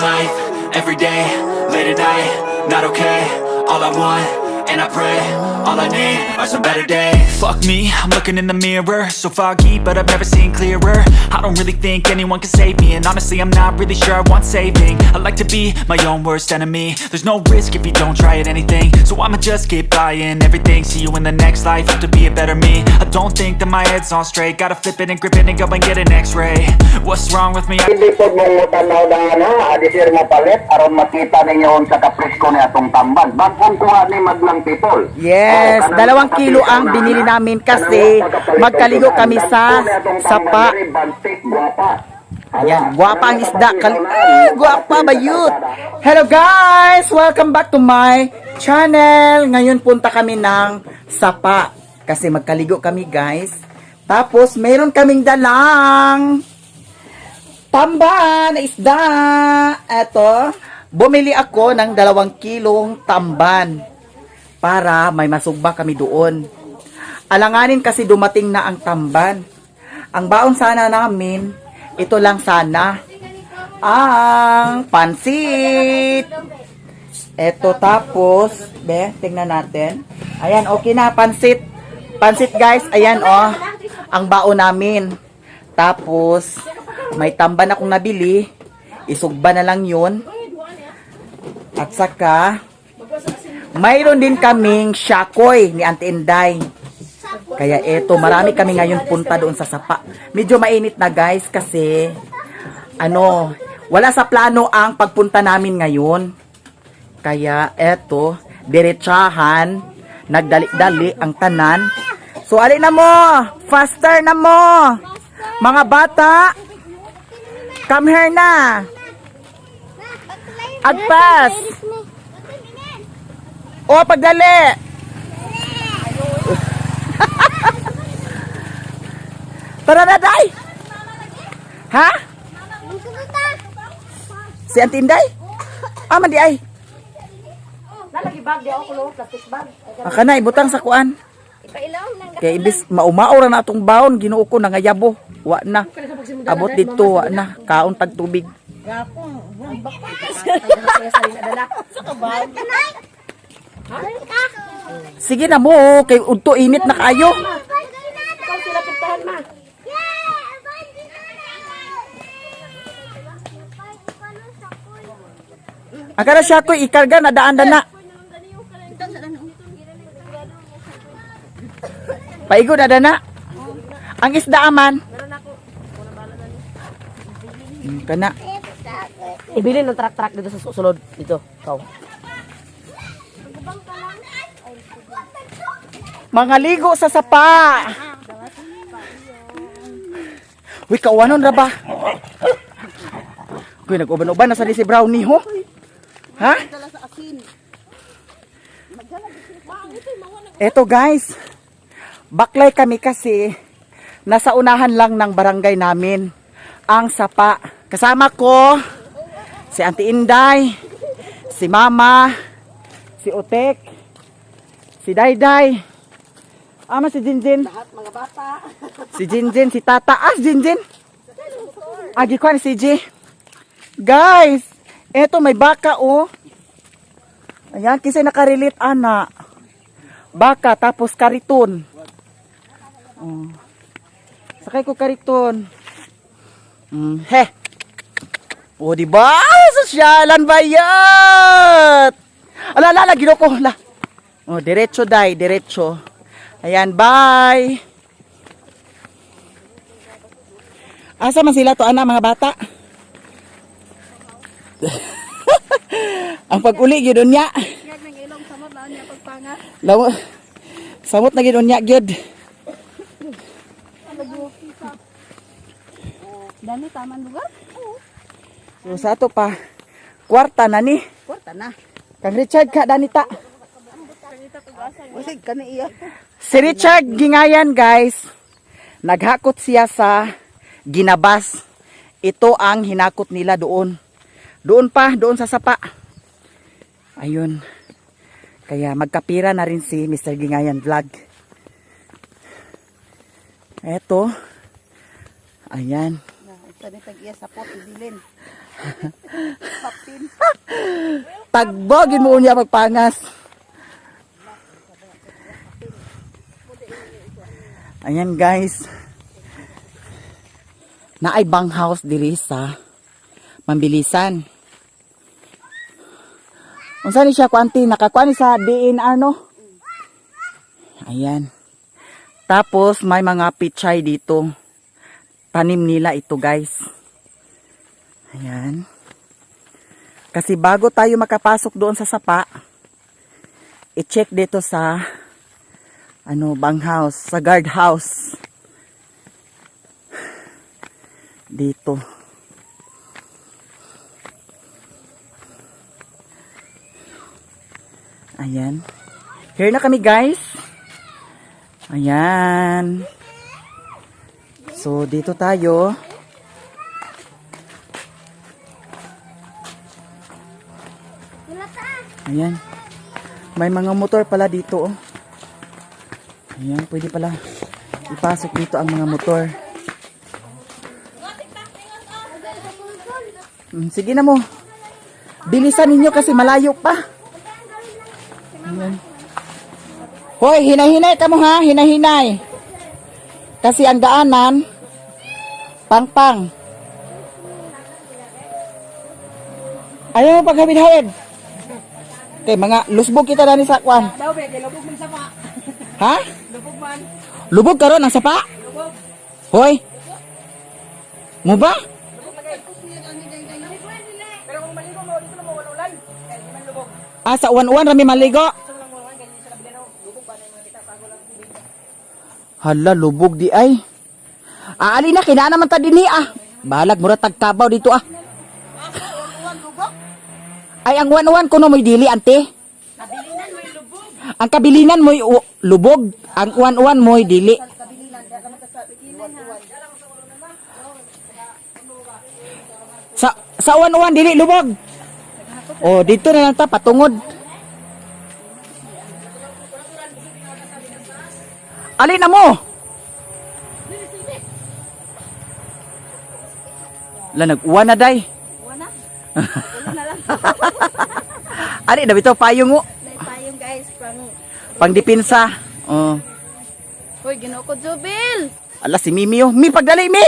Life, every day, late at night, not okay. All I want, and I pray, all I need are some better days. Fuck me, I'm looking in the mirror. So foggy, but I've never seen clearer. I don't really think anyone can save me, and honestly, I'm not really sure I want saving. I like to be my own worst enemy. There's no risk if you don't try at anything, so I'ma just keep buying everything. See you in the next life, have to be a better me. I don't think that my head's on straight. Gotta flip it and grip it and go and get an X-ray. What's wrong with me? Hindi po mong mutanaw na na, adi sir mo palit, aron makita ninyo unsa ka presko ni atong tamban. Bagong kuha ni Madlang People. Yes, Oh, kanang 2 kilo ang na, binili na. Namin kasi Kanang pagkapalit magkaligo og kami sudan. sa Dagko ni atong tamban sapa. Diri, bantik, guwapa. Ayan, guwapa ang isda. Kanang Ay, guwapa ba yun? Hello guys! Welcome back to my channel. Ngayon punta kami ng sapa. Kasi magkaligo kami, guys. Tapos meron kaming dalang tamban na isda. Eto, bumili ako ng 2 kilong tamban para may masugba kami doon. Alanganin kasi dumating na ang tamban. Ang baon sana namin, ito lang sana. Ang pansit. Eto tapos, be, tingnan natin. Ayan, okay na, pansit. Pansit, guys, ayan oh. Ang baon namin. Tapos, may tamban akong nabili. Isugba na lang yun. At saka, mayroon din kaming shakoy ni Auntie Inday. Kaya eto, marami kami ngayon punta doon sa sapa. Medyo mainit na, guys, kasi ano, wala sa plano ang pagpunta namin ngayon. Kaya eto, diretsahan, nagdali-dali ang tanan. So ali na mo, faster na mo. Mga bata, come here na. Agpas. O, pagdali. Tara na, day. Ha? Si Auntie Inday? Ah, man di ay. Nalagi bag di ako kulo, plastic bag. Aka na, ibutang sa kuan. Ipailaw nang Kaya imbis maumao ra na atong baon, Ginoo ko nangayabo. Wa na. Abot dito, wa na. Kaon tag tubig. Sige na mo, kay udto init na kaayo. Ikaw sila pintahan ma. Akara siya ko ikarga na daan na. Paigo na dana. Ang isda aman. Kana. Ibili ng truck-truck dito sa sulod dito. Ikaw. Mga ligo sa sapa. Uy, kawanon ra ba? Uy, nag-uban-uban na sa di si Brownie ho. Ha? Eto guys, baklay kami kasi nasa unahan lang ng barangay namin ang sapa. Kasama ko si Auntie Inday, si Mama, si Otek, si Dayday, ama si Jinjin. Lahat mga bata. Si Jinjin, si Tata. Ah, si Jinjin. Agi ko si G. Guys, eto may baka oh. Ayan, kasi nakarelate ana. Baka tapos kariton. Oh. Sakay ko kariton. He. O, di ba? Sosyalan bayat! Ala, ala, ala, ginoo ko. Ala. Oh, diretso day, diretso. Ayan, bye. Asa man sila to ana mga bata? Ang pag-uli gyud unya. Lawo. Samot na gyud unya gyud. Dami taman lugar. So sa ato pa kwarta na ni. Kwarta na. Kang Richard ka danita. Usig kani iya. Si Richard Gingayan, guys. Naghakot siya sa Ginabas. Ito ang hinakot nila doon. Doon pa, doon sa sapa. Ayun. Kaya magkapira na rin si Mr. Gingayan Vlog. Eto. Ayan. Tani tag iya sapot ibilin. Tagbogin mo unya magpangas. Ayan, guys. Naay bang house diri sa Mambilisan. Unsa ni siya kuanti nakakuan ni sa DNR, no? Ayan. Tapos may mga pichay dito. Tanim nila ito, guys. Ayan. Kasi bago tayo makapasok doon sa sapa, i-check dito sa ano, bang house, sa guard house. Dito. Ayan. Here na kami, guys. Ayan. So, dito tayo. Ayan. May mga motor pala dito, oh. Ayan, pwede pala ipasok dito ang mga motor. Sige na mo. Bilisan ninyo kasi malayo pa. Ayan. Hoy, hinay-hinay ka mo ha, hinay-hinay. Kasi ang daanan, pang-pang. Ayaw mo paghawid-hawid. Okay, mga lusbog kita dani sa kwan. Daw be, kay lubog man sapa. Ha? Lubog man. Lubog karon ang sapa? Lubog. Hoy. Mo ba? Pero kung maligo mo dito mo wala ulan. Kay di man lubog. Ah, sa uwan-uwan rami maligo. Hala, lubog di ay. Aali na, kinaan naman ta dinhi ah. Balag, mura tagkabaw dito ah. Ay, ang uwan-uwan kuno mo'y dili, ante. Ang kabilinan mo'y lubog. Ang uwan-uwan mo'y dili. Sa uwan-uwan dili lubog. Oh, dito na lang ta patungod. Alin na mo? La nag-uwan na day. Uwan na. Ali na bitaw payong mo. May payong, guys, pang Pangdipinsa. Oh. Hoy, Ginoo ko, Jubil. Ala si Mimi oh. Mi pagdali mi.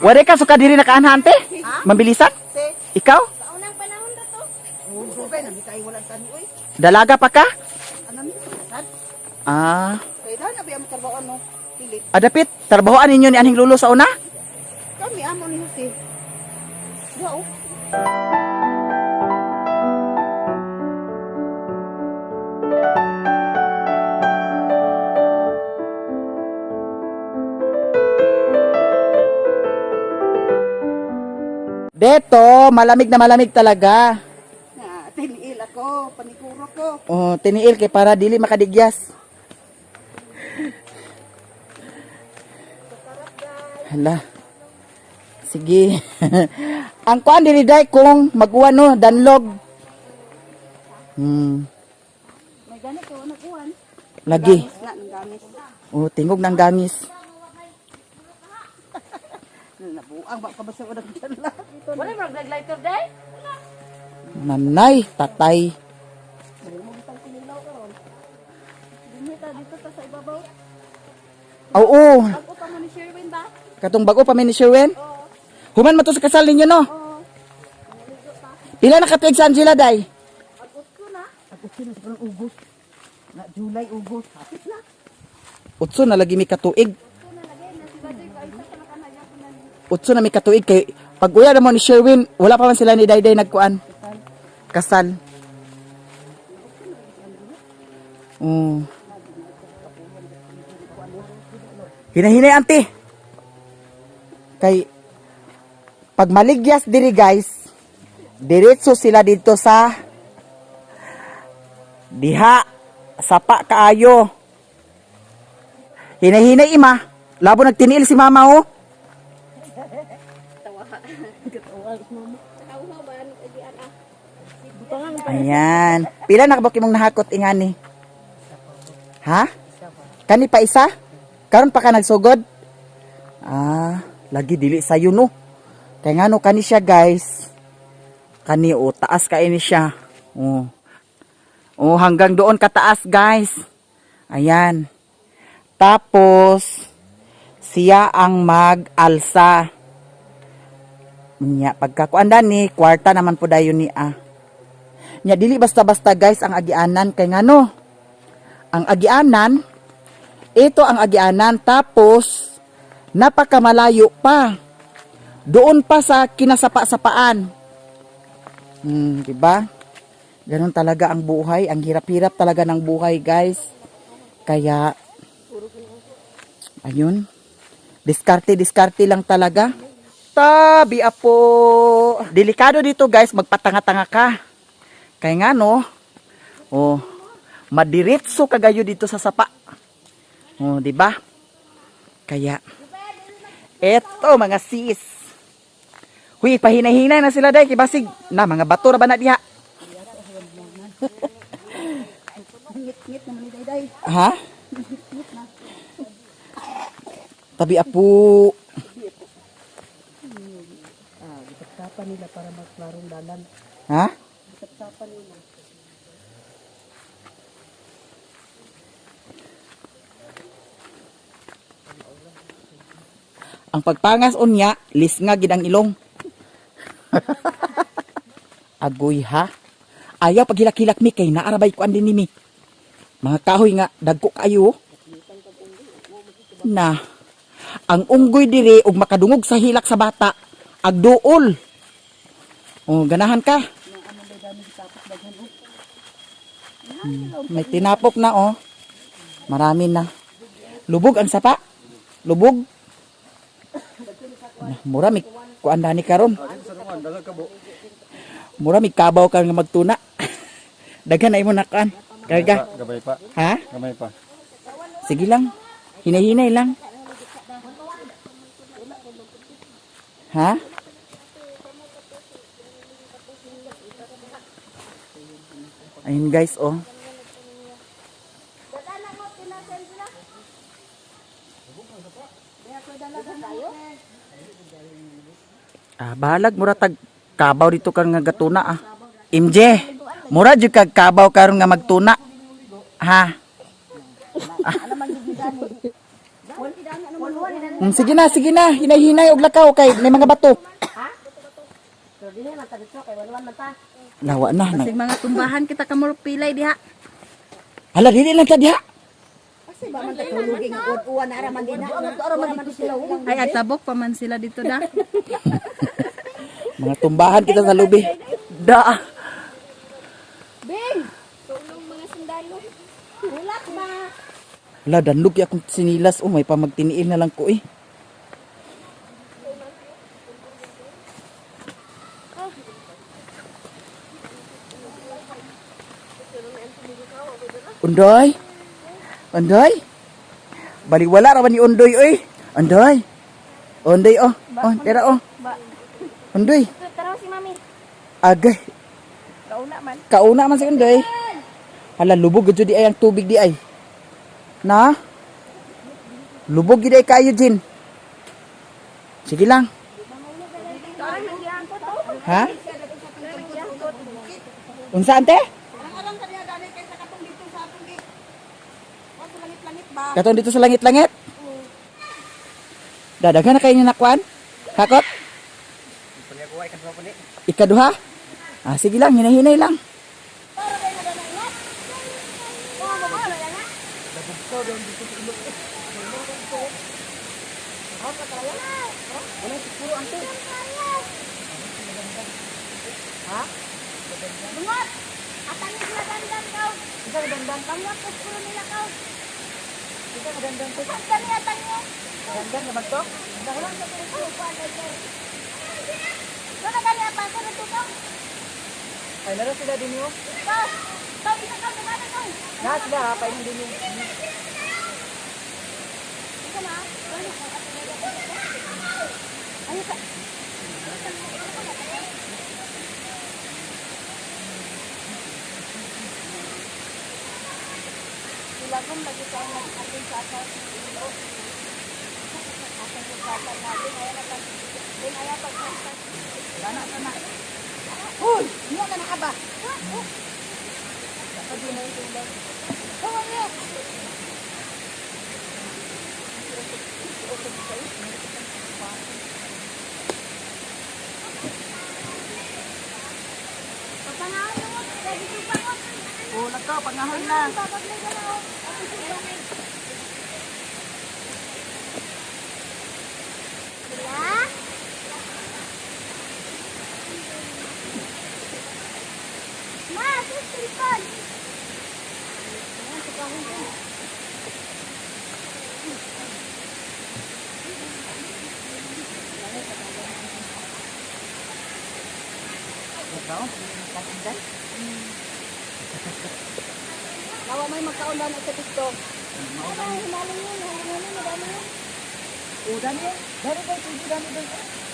Wala ka suka diri nakaanhante? Mabilisan? Ikaw? Sa unang panahon na to. Dalaga pa ka? Ah. Adapit, trabahoan ninyo ni anhing lulo sa una? Kami amo ni Jose. Wow. Deto, malamig na malamig talaga. Na, tiniil ako, panikuro ko. Oh, tiniil kay para dili makadigyas. Hala. Sige. Ang kuan diri day kung maguwan no, danlog. May ganito, nag-uwan. Lagi. Nga, nang gamis. Oh, tingog ng gamis. Nabuang, ba ka ba sa unang dala? Wala mo nag-lighter day? Nanay, tatay. Dito, dito ta sa ibabaw. Oo. Bago pa mo ni Sherwin ba? Katong bago pa mi ni Sherwin. Human man to sa kasal ninyo no. Pila na katuig sa Angela day? Utso na lagi mi katuig. Utso na mi katuig kay pag uya na mo ni Sherwin, wala pa man sila ni Dayday nagkuan. Kasal. Oh. Hinahinay, ante. Kay pag maligyas diri, guys, diretso sila dito sa diha sapa kaayo. Hinahinay ima. Labo nagtiniil si mama oh. Ayan. Pila na kabok imong nahakot ingani? Ha? Kani pa isa? Karon pa ka nagsugod? Ah, lagi dili sayo no. Kay ngano kani siya, guys. Kani o taas kay ni siya. Oh. Oh, hanggang doon kataas, guys. Ayan. Tapos siya ang mag-alsa. Nya pagkakuan ni kwarta naman po dayon ni ah. Nya dili basta-basta, guys, ang agianan kay ngano. Ang agianan, ito ang agianan, tapos napakamalayo pa. Doon pa sa kinasapa-sapaan. Di ba? Ganun talaga ang buhay, ang hirap-hirap talaga ng buhay, guys. Kaya ayun. Diskarte, diskarte lang talaga. Tabi apo. Delikado dito, guys, magpatanga-tanga ka. Kaya nga no, oh, madiretso kagayo dito sa sapa. Oh, di ba? Kaya eto mga sis. Huy, pahinay-hinay na sila day kay basig na mga bato ra ba na diha? Ngit-ngit naman ni Dayday. Ha? Tabi apo. Ah, gisapsapan nila para maklarong dalan. Ha? Gisapsapan nila. Ang pagpangas unya, lisnga gid ang ilong. Agoy ha. Ayaw paghilak-hilak mi kay naarabay ko din mi. Mga kahoy nga dagko kayo. Na ang unggoy diri og makadungog sa hilak sa bata, agduol. Oh, ganahan ka. May tinapok na oh. Marami na. Lubog ang sapa. Lubog. Nah, mura mi kuan ni karon. Mura mi kabaw ka nga magtuna. Daghan na imo nakan. Karga. Gamay pa. Ha? Gamay pa. Sige lang. Hinay-hinay lang. Ha? Ayun guys, oh. Ah, bahalag mura tag kabaw dito karon nga gatuna ah. MJ, mura jud kag kabaw karon nga magtuna. Ha? Sige na, sige na. Hinay-hinay og lakaw kay may mga bato. Lawa na. na. Kasi mga tumbahan kita kamurok pilay diha. Hala, dili lang ta diha. Ay, atabok pa man sila dito da. Mga tumbahan kita sa lubi. Da. Bing! Tulong mga sundalo. Ulak ba? Hala, danlog ya akong sinilas. Oh, may pamagtiniil na lang ko eh. Undoy? Undoy? Baliwala ra ba ni Undoy oy? Undoy? Undoy oh. Oh, tira oh. Undoy. Tara si Mami. Agay. Kauna man. Kauna man si Undoy. Hala, lubog gud di ay ang tubig di ay. Na? Lubog gid ay kayo, Jin. Sige lang. Ha? Unsa ante? Katong dito sa langit-langit? Dadagan na kayo niya nakuan? Hakot? Ikaduha? Ah, sige lang, hinahinay lang. Bungot! Atangin sila dandan kaw. Isa ka dandan? Panguat ko puro nila kaw. Isa ka dandan? Kani atangin. Dandan na magto? Dandan sa Wala kani apa ko na tukaw. Ay, naro sila din yun. Kaw. Kaw isa kaw dumana kaw. Na sila ha, painom din yun. Isa na. Ay ka. Ilagom lagi sa ang nag-atin sa atin. Hoy, niya na nakaba. Oh, nagka, pangahoy na. Ma, sis, Nawa may magkaon na sa TikTok. Oh, dami eh. Dami ba? Pwede dami ba?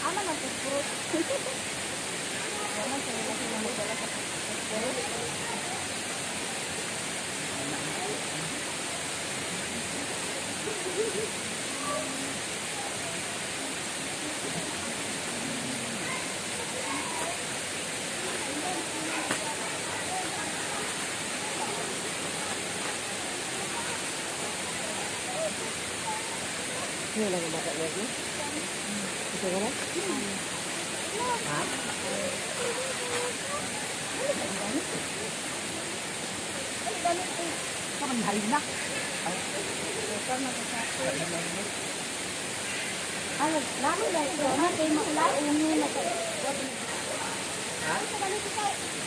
Ama na puro.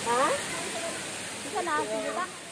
Ha? Isa na, sige ba?